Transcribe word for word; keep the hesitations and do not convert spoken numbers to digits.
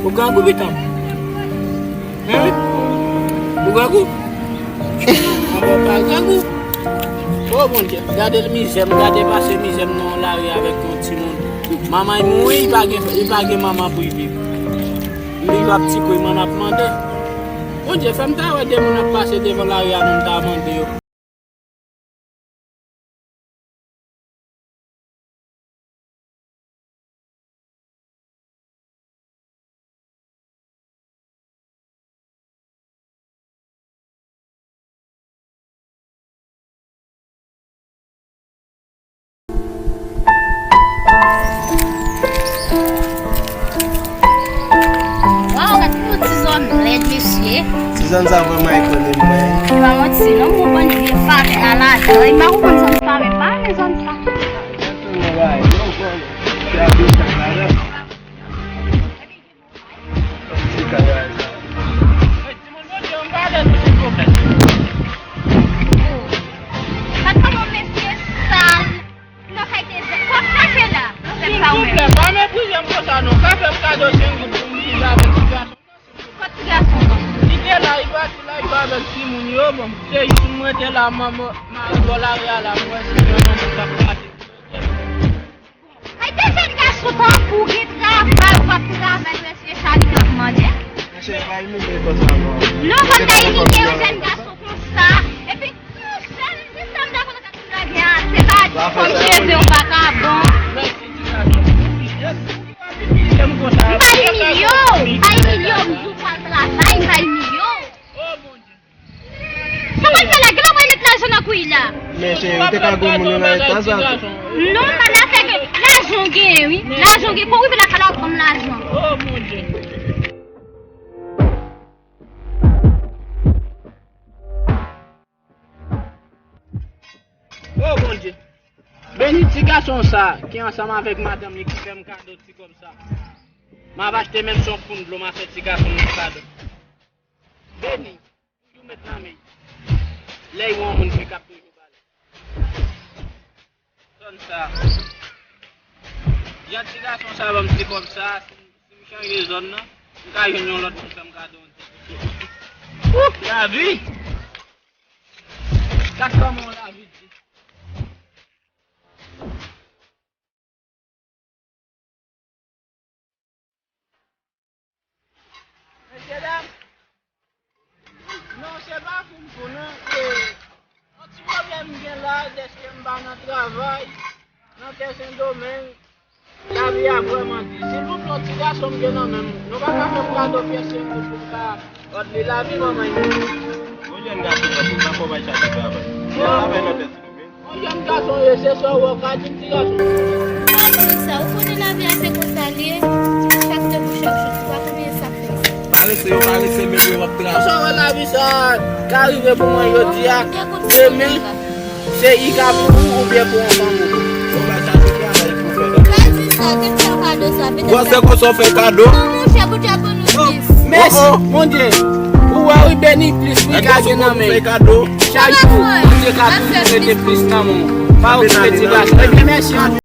Ou grangou, pitit? Hen? Ou grangou? Avan pa grangou. O Bondye, gade mizè m, gade pase mizè m nan lari avèk yon timoun. Manman l mouri, li pa gen, li pa gen manman pou l viv. M viv ap ti kouy, mwen ap mande. Bondye, fè m ta wè de moun ap pase devan lari a, non, m ta mande yo. Waw, gad yon ti zòn lèd, mesye. Ti zòn sa vrèman ekonomik, mwen. Se pa manti, non, yon bann vye favè aladan. E m pa konprann zòn sa, men pa renmen zòn sa. Gad tout moun, bay, non, bon, se abitay ladan. Ti kay sa. Hey, timoun, Bondye, m pale nou, silvouplè. Gad kòman mesye sal. Nan kay te zè. Sa w ap chache la? Silvouplè, pa meprize m konsa non. Ka fè m kado senk goud pou m viv avèk ti gason. Kot ti gason an? Li te la, li pati la, li pa avèk timoun yo. Bon, se jis mwen te la, manman, mari bò lari a la, mwen se yon moun k ap pase. Ay, de jèn gason tankou w gen travay, ou p ap travay, mesye, sa li k ap mande. Mesye, pa imilye konsa non. Non, fò m ta imilye yon jèn gason konsa. Epi, tou sèl, se sa m ta konn ap lage a, se pa di kòm cheve w pa ka bon. M pa imilye w, m pa imilye w, m di w pral travay, m pa imilye w. Sa w ap fè la? Gen lè w pral met lajan nan kouy la. Men cheri, ou te ka gwo moun yo nan eta sa tou. Non, pa zafè ke lajan w genyen, wi. Lajan w genyen, pou w rive la, fò w ban m lajan. Oh, mon Dieu. Oh, Bondye. Beni ti gason sa ki ansanm avèk madanm li ki fè m kado ti kòb sa. M ap achte menm se yon poun dlo, m a fè ti gason m yon kado. Beni. Toujou met nan men. Lè yon moun ki kap toujou pale. Zòn sa. Jan ti gason sa ban m ti kòb sa, si, si m chanje zòn nan, m ka jwenn yon lòt moun fè m kado yon ti. Ouh, lavi! Gad kòman lavi di. Mesye dam, non, se pa pou m pou non, e, yon ti pwoblèm m gen la, dèske m pa nan travay, nan tè Sendomeng, lavi a vrèman di. Silvouplè, yon ti gason m gen nan men m, nou pa ka fè m kado pyès senk goud pou m ka òd li, lavi manman l. Yon jèn gason nan pou pa fò bay chache travay. Travay nan tè Sendomeng. Yon jèn gason ye, se sa w wè, w ka di m ti gason. Pa di sa, ou konnen lavi a se konsa l ye. Chak de pou chak jou, ou pa konnen sa k fè sa. Parese yo parese, men yo ap travay. Sa w wè lavi sa ka rive pou mwen jodi a, demen, se i ka pou ou oubyen pou yon fanm ou. Yo pa chache travay pou fè la. Pa di sa, te fè kado sa, petèt. Bon, se konsa w fè kado? Non, monchè, Bondye ap ban nou plis. Mèsi, Bondye. Ou wè, wi, beni plis, wi, ka gen nan men. Chak jou, Bondye ka toujou mete plis nan men w. Pa okipe ti gason. Ebyen, mèsi anpil.